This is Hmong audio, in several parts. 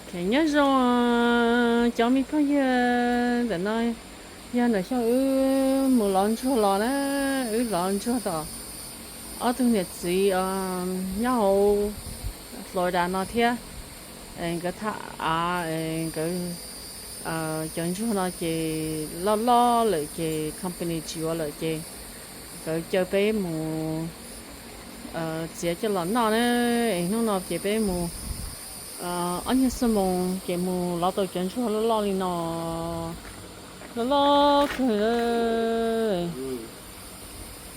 Nyob zoo cov me phooj ywg, ntawm no yog Nam Xyooj wb mus lov ntsuag los na, wb lov ntsuag tom ob tug niam txiv nyob hauv Florida no thiab. Nkawd thaj av, nkawd cov ntsuag no ces loj loj lawm ces company tsis yuav lawm ces nkawd caw peb mus txiav coj los noj na. Es hnub no ces peb mus ob nyuag xuab moos ces mus lov tau cov ntsuag loj loj li no, loj loj kawg.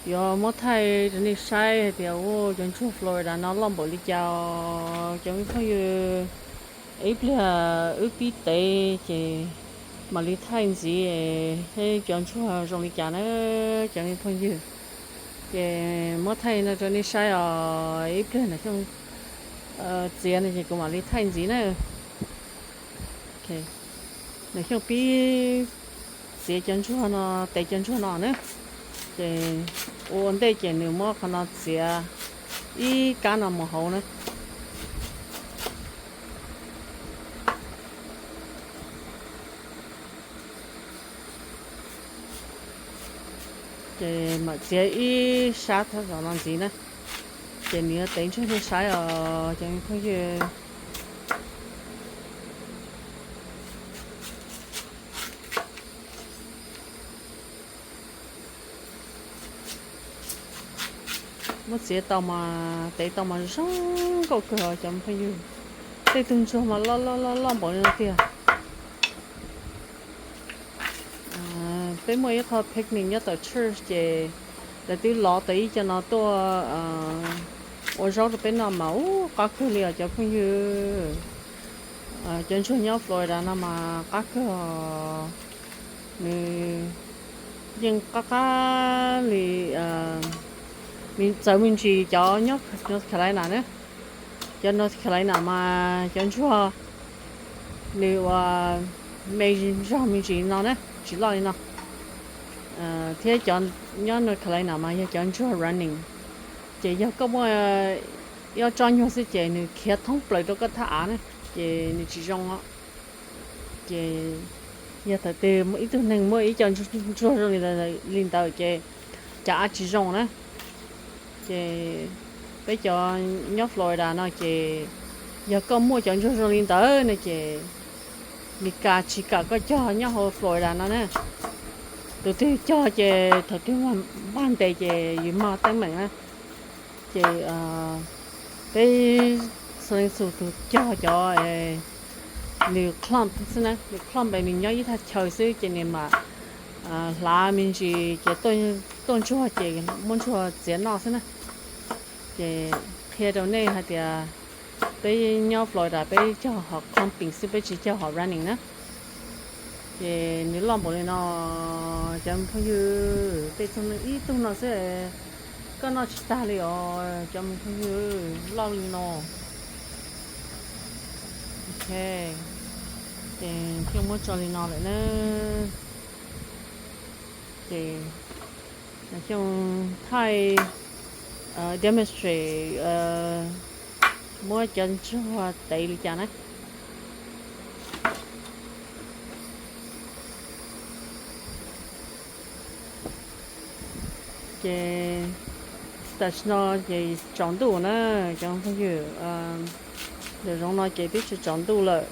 Yuav muab thaij rau nej saib hais tias ua cov ntsuag Florida no loj npaum li cas os cov me phooj ywg. Ib pliag wb pib tev ces mam li thaij ntxiv thiab cov ntsuag zoo li cas na cov me phooj ywg. Ces muab thaij no rau nej saib os, ib pliag Nam Xyooj txiav no ces kuv mam li thaij ntxiv na. Nam Xyooj pib txiav cov ntsuag no, tev cov ntsuag no na. Ces ua ntej ces nws muab qhov no txiav ib kab no mus hauv na. Ces mam txiav ib sab thab zaum no ntxiv na. Ces nws yuav tev ntsuag nej saib os cov me phooj ywg. Muab txiav tau mas tev tau mas zoo nkauj kawg os cov me phooj ywg. Tej tug ntsuag mas loj loj loj loj npaum li no tiag. Peb muaj ib qho picnic nyob tom church ces lawv twb lov tau ib co no tuaj ua zaub rau peb noj mas ub qab kawg li os cov phooj ywg. Cov ntsuag nyob Florida no mas qab kawg os. Nws yeej qab qab li, txawv me ntsis cov nyob North Carolina na. Cov North Carolina mas cov ntsuag nws ua me zog me ntsis no na, tsis loj li no. Thiab cov nyob North Carolina mas yog cov ntsuag running, ces yog koj muaj ib ob tsob nyuag xwb ces nws khiav thoob plaws rau koj thaj av na, ces nws tsis zoo os. Ces yog thaum twg ib tug neeg muaj ib co ntsuag zoo li ntawd ces cov av tsis zoo na. Ces peb cov nyob Florida no ces yog koj muaj cov ntsuag zoo li ntawd no ces Mis Kas tsis kam koj cog nyob hauv Florida no na. Tus twg cog ces thaum twg npaj ntes ces yus mag teeb meem na. Ces peb Xeev Leej Xus tus cog cov nws clump xwb na, nws clump es nws nyob ib thaj chaw xwb ces nws mam hlav me ntsis ces tuaj ntsuag ces muab ntsuag txiav noj xwb na. Ces qhia rau nej hais tias peb nyob Florida peb cog hom clumping xwb, peb tsis cog hom running na. Ces nws loj npaum li no, cov phooj ywg, tej tug ib tug no xwb koj noj tsis tag li os cov phooj ywg, loj li no. Ok, ces Xyooj muab tso li no lawm na. Ces Xyooj thaij demonstrate muab cov ntsuag tev li cas na. Ces tam sim no ces tsaus ntuj na cov phooj ywg, nram zoov no ces twb tsis tsaus ntuj lawm.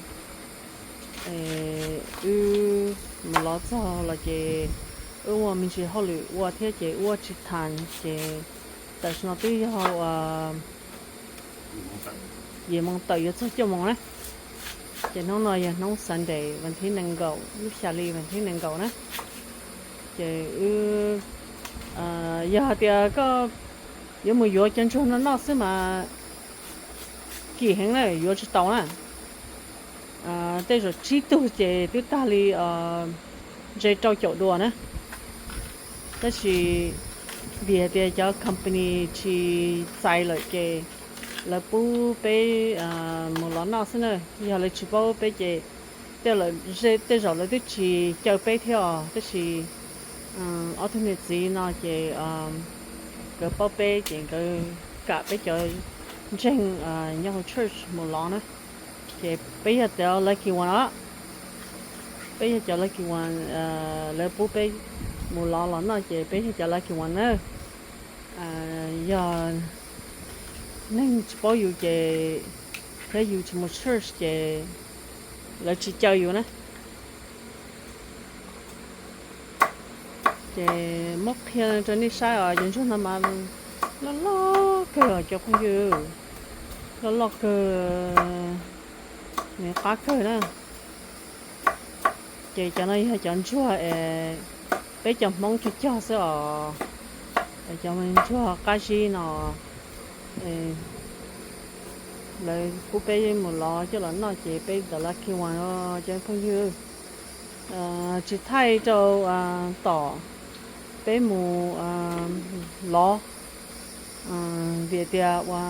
Wb mus lov txog los ces wb muaj me ntsis hauj lwm ua thiab ces ua tsis tas ces tam sim no twb yog yim moos tawm yuav txog cuaj moos na. Ces hnub no yog hnub Sunday vas thib nees nkaum, lub xya li vas thib nees nkaum na. Ces wb, yog hais tias koj yuav mus yuav cov ntsuag no noj xwb mas kim heev na, yuav tsis tau na. Tej zaum tsib tug ces twb tag li ntse rau caum dua na. Tab sis vim hais tias cov company tsis txais lawm ces lawv pub peb mus lov noj xwb na. Yog lawv tsis paub peb ces tej, tej zaum lawv twb tsis caw peb thiab os, tab sis ob tug niam txiv no ces nkawd paub peb ces nkawd kam peb cov ntseeg nyob hauv church mus lov na. Ces peb yog cov lucky one os. Peb yog cov lucky one, lawv pub peb mus lov los noj ces peb yog cov lucky one na. Yog neeg tsis paub yus ces, thiab yus tsis mus church ces lawv tsis caw yus na. Ces muab qhia rau nej saib os, cov ntsuag no mas loj loj kawg os cov phooj ywg, loj loj kawg, nws qab kawg na. Ces cov no yog cov ntsuag es peb cov Hmoob cog cog xwb os, cov ntsuag qab zib no. Lawv pub peb mus lov coj los noj ces peb tau lucky one os cov phooj ywg. Tsis thaij rau tom peb mus lov, vim tias ua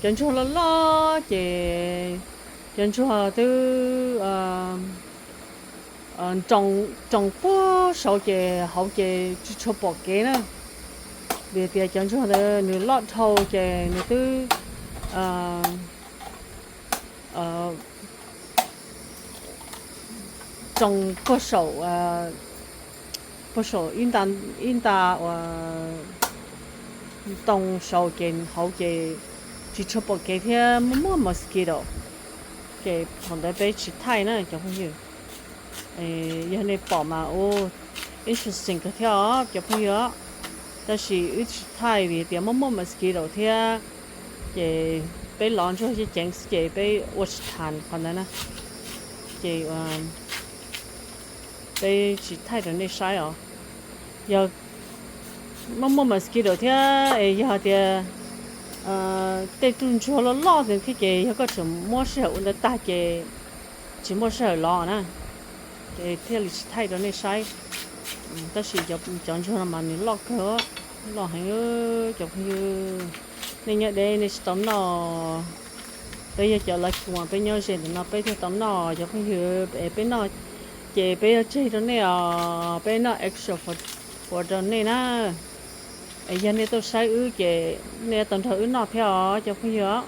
cov ntsuag loj loj ces cov ntsuag twb nroo puag saud ces hauv ces tsis tshua pom kev na. Vim tias cov ntsuag ntawd nws loj dhau ces nws twb nroo puag saum, puag saum ib nta uas ntoo saud ces hauv ces tsis tshua pom kev thiab muaj muaj mosquito. Ces thaum ntawd peb tsis thaij na cov phooj ywg. Yog nej pom mas ua interesting kawg thiab os cov phooj ywg. Tab sis wb tsis thaij vim tias muaj muaj mosquito thiab. Ces peb lov ntsuag ceev ceev xwb ces peb ua tsis tas qhov ntawd na. Ces peb tsis thaij rau nej saib os. Yog muaj muaj mosquito thiab es yog tias tej tug ntsuag loj loj thiab ces yog koj tseem muab sij hawm ua ntawd tag ces tsis muaj sij hawm lov na, ces thiaj li tsis thaij rau nej saib. Tab sis cov ntsuag no mas nws loj kawg, loj heev cov phooj ywg. Nej nyob deb nej tsis tau noj, peb yog cov lucky one peb nyob ze ntawm no peb thiaj tau noj cov phooj ywg. Es peb noj ces peb yuav tseg rau nej os, peb noj extra for rau nej na. Es yog nej tuaj saib wb ces nej yuav tau nrog wb noj thiab os cov phooj ywg.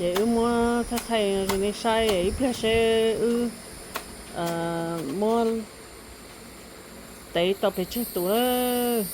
Ces wb muab thaij thaij rau nej saib ib pliag seb wb muab tev tau pes tsawg tus lawm.